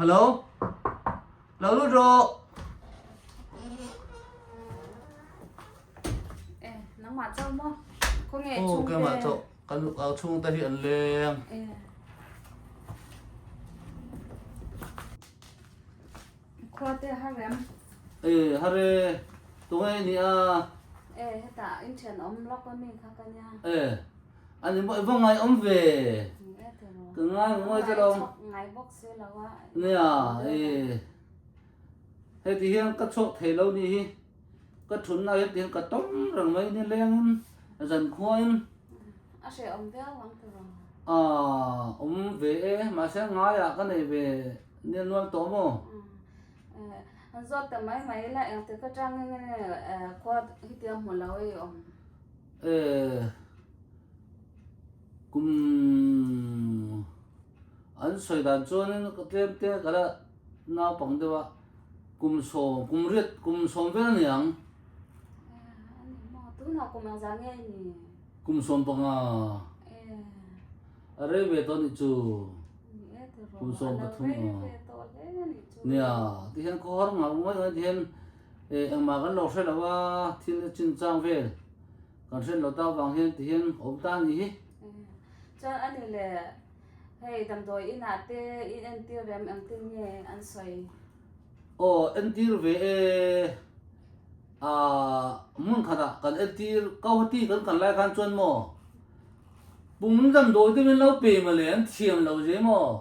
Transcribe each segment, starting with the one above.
Hello? Lo lut rawh. Eh, nangmah chauh maw? Khawnge Aw, chhungte? keimah chauh. Kan au chhungte hi an leng. Eh. Khua te har em? Eh, har e. Tunge i nih a? Eh, hetah in thian awm lawk a mi kha ka nia. Eh, a ni maw i va ngai awm ve. Ka ngai ngawi che lo. Ngai bawk si lo a. Nia, eh. Hei ti hian ka chhuak thei lo ni hi. Ka thunna hian ti hian ka tawm reng mai ni leng in, zan khua in. A hreh awm viau ang tiraw? Ah, awm ve e, mahse ngaiah ka nei ve nia nual tawh maw? An zawt ta mai mai ila engtik atangin nge khua hetiang hmu lo ei awm? Eh, kum an sawi dan chuanin ka tlem te ka la naupang deuh a, kum sawm, kum riat, kum sawm vel a ni ang. Eh, a ni maw? Tunah kum engzah nge ni? Kum 15. A rei ve tawh anih chu. Kum 13 aw. Nia, tihian khawhar nghah ngawi ngawi tihian engmah kan lo hre lo a, thil chinchang vel kan hre lo ta avang hian tihian awm ta anih hi. Chuan a ni le, hei damdawi inah te in entir rem engtin nge an sawi? Aw, entir ve e. Aaa hmun khatah kan entir Guwahati kan kal lai khan chuan maw pum damdawi te min lo pe mawle an thiam lo zia maw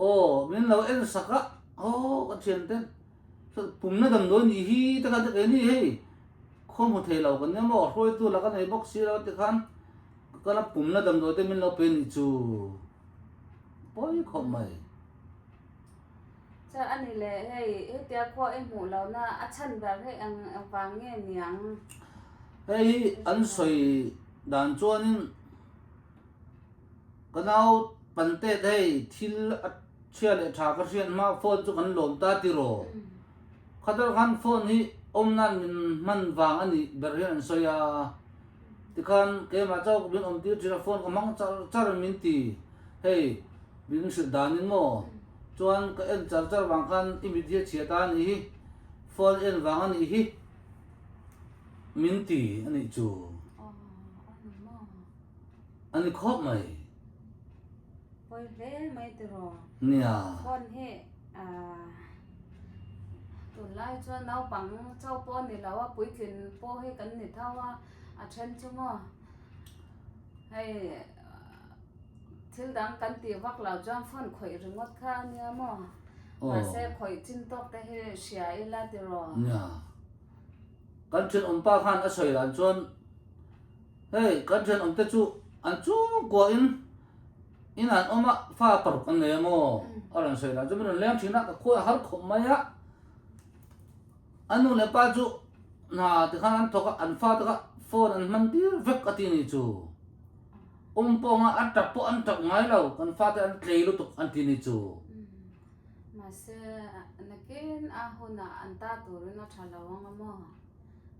aw min lo en sak a aw ka thian te pumna damdawi nih hi te khan te keini hei khaw hmu thei lo kan nia maw hruaitu la ka nei bawk si lo te khan ka kal a pumna damdawi te min lo pe nih chu pawi khawp mai. Chuan a ni le, hei hetia khua i hmuh lohna a chhan ber hi eng vang nge niang? Hei hi an sawi dan chuanin ka nau pantet hei thil a chhia leh tha ka hriat hma phone chu kan lawm ta tiraw? Khatar khan phone hi awm nan min hman vang a nih ber hian an sawi a, tikhan keimah chauh min awm tir thin a phone ka hmang char char min ti hei min hrilh danin maw? Chuan ka en char char vang khan i mit hi a chhia ta a nih hi, phone en vang a nih hi min ti a nih chu. A ni khawp mai. Pawi hle mai tiraw. Nia. Phone hi tunlai chuan naupang chauh pawh a ni lo a, puitlin pawh hi kan ni tho a, a then chu maw hei. Thil dang kan tih vak lo chuan phone khawih ringawt kha a nia maw? Mahse khawih chin tawk te hi hria ila tiraw? Nia. Kan thenawmpa khan a sawi dan chuan hei kan thenawm te chu an chhungkua in in an awm a fa paruk an nei a maw? A rawn sawi dan chuan min rawn leng thin a ka khuai har khawp mai a. A nu leh pa chu hna tikhan an thawk a an fa te kha phone an hman tir vek a ti ni chu. Awm pawnga a tap pawh an tap ngai lo, kan fate an tlei lutuk an ti ni chu. Mahse, nakin a hunah an ta turin a tha lo ang a maw?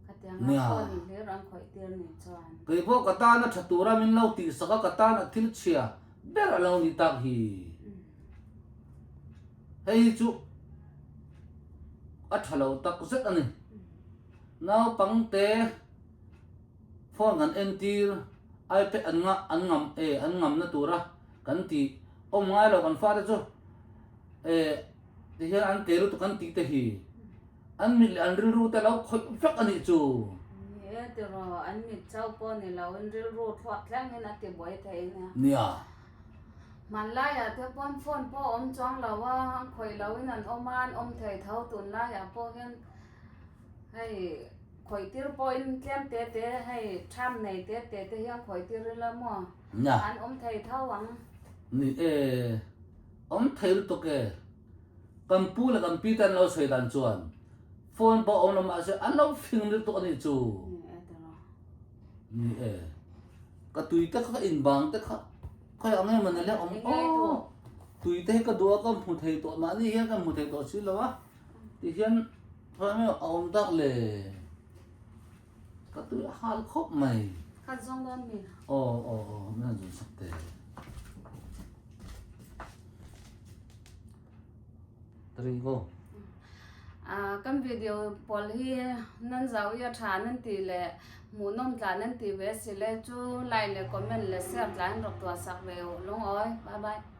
Khatianga phone hlir an khawih tir ni chuan. Kei pawh ka tana tha tura min lo tihsak a, ka tana thil chhia ber a lo ni tak hi. Hei hi chu a tha lo tak zet a ni. Naupangte. Phone kan entir ipad an ngah an ngam e an ngamna tura kan tih awm ngai lo kan fate chu e tihian an ke lutuk an tih te hi an mit leh an rilru te lo khawih vek a nih chu. Ni e tiraw an mit chauh pawh ni lo in rilru thluak thleng in a ti buai thei nia. Nia. Hmanlaiah te pawn phone pawh awm chuang lo a an khawih lo in an awm a an awm thei tho tunlaiah pawh hian hei. Khawih tir pawhin tlem te te hei tham nei te te te hian khawih tir ila maw? Nia. An awm thei tho ang. Ni e, awm thei lutuk e. Kan pu leh kan pi te an lo sawi dan chuan phone pawh awm lo mahse an lo fing lutuk a nih chu. Ni e tiraw. Ni e. Ka tui te kha ka inbang te kha khawi ang em ani le awm aw. Tui te hi ka duh a ka hmu thei tawh mahni hian ka hmu thei tawh si lo a. Tihian khawi a awm tak le? Ka tui a hal khawp mai. Khat zawng dawn mi? Aw aw aw min han zun sak teh. Three go. Kan video pawl hi nan zau i a tha nan ti le hmuhnawm tla nan ti ve si le chu like le comment le share tla in rak tuah sak ve u. Lungawi. Bye bye.